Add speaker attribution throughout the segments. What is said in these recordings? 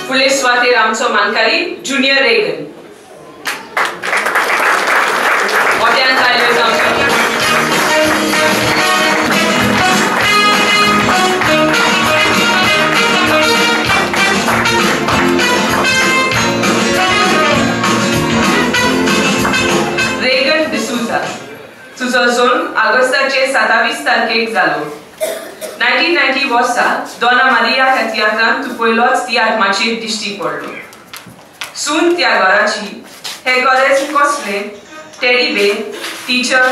Speaker 1: फुडले सुवातेर आमचो मानकारी ज्युनियर रेगन. मोठ्यान ताळयो जावच्यो. रेगन डिसूजा, तुजो जल्म ऑगस्टाचे 27 तारखेक जालो. 1990 वर्सा दोना मारिया ह्या तियात्रांत तूं पयलोच तियात्र माचयेर दिश्टी पडलो. सून त्या घराची, हे गरज कसले, टेडी बेर, टिचर,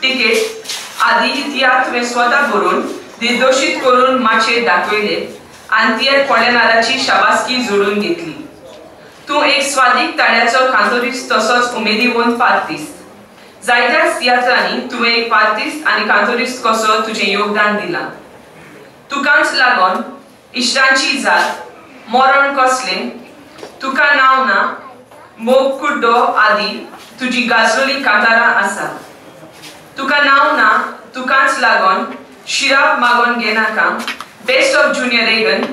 Speaker 1: टिकेट आदी तियात्र तुवें स्वता बरोवन दिग्दर्शीत करून माचयेर दाखयले आनी तियात्र पळयणाराची शाबासकी जोडून घेतली. तूं एक स्वादीक ताळ्याचो कांतोरिस्त तसोच उमेदीवंत पार्तिस्त. जायत्याच तियात्रांनी तुवें एक पार्तिस्त आनी कांतोरिस्त कसो तुजें योगदान दिलां. तुकाच लागोन इश्टांची जात, मरण कसलें, तुका नांव ना, मोग कुड्डो आदी तुजी गाजलोली कांतारां आसा. तुका नांव ना, तुकाच लागोन, शिराप मागोन घेनाका, बेस्ट ऑफ ज्युनियर रेगन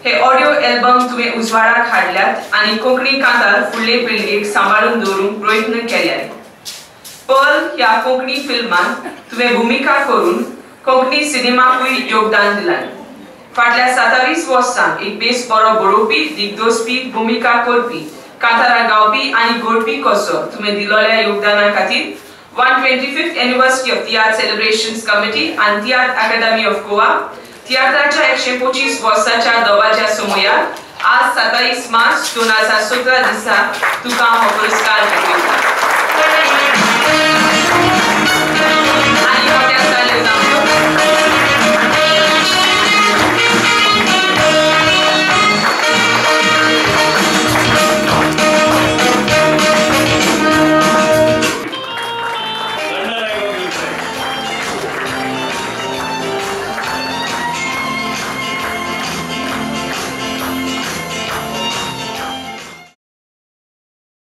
Speaker 1: हे ऑडियो एल्बम तुवें उजवाडाक हाडल्यात आनी कोंकणी कांतार फुडले पिळगेक सांबाळून दवरूंक प्रयत्न केल्यात. पर्ल ह्या कोंकणी फिल्मांत तुवें भुमिका करून कोंकणी सिनेमाकूय योगदान दिलां. फाटल्या 27 वर्सांक एक बेस बरो बरोवपी, दिग्दर्शपी, भुमिका करपी, कांतारां गावपी आनी गोडपी कसो तुवें दिलोल्या योगदाना खातीर 125th anniversary of Tiatr celebrations committee आनी तियात्र अकादमी ऑफ गोवा तियात्राच्या 125 वर्साच्या दबाज्या समयार आज 27 मार्च 2017 दिसा तुका हो पुरस्कार भेटयता.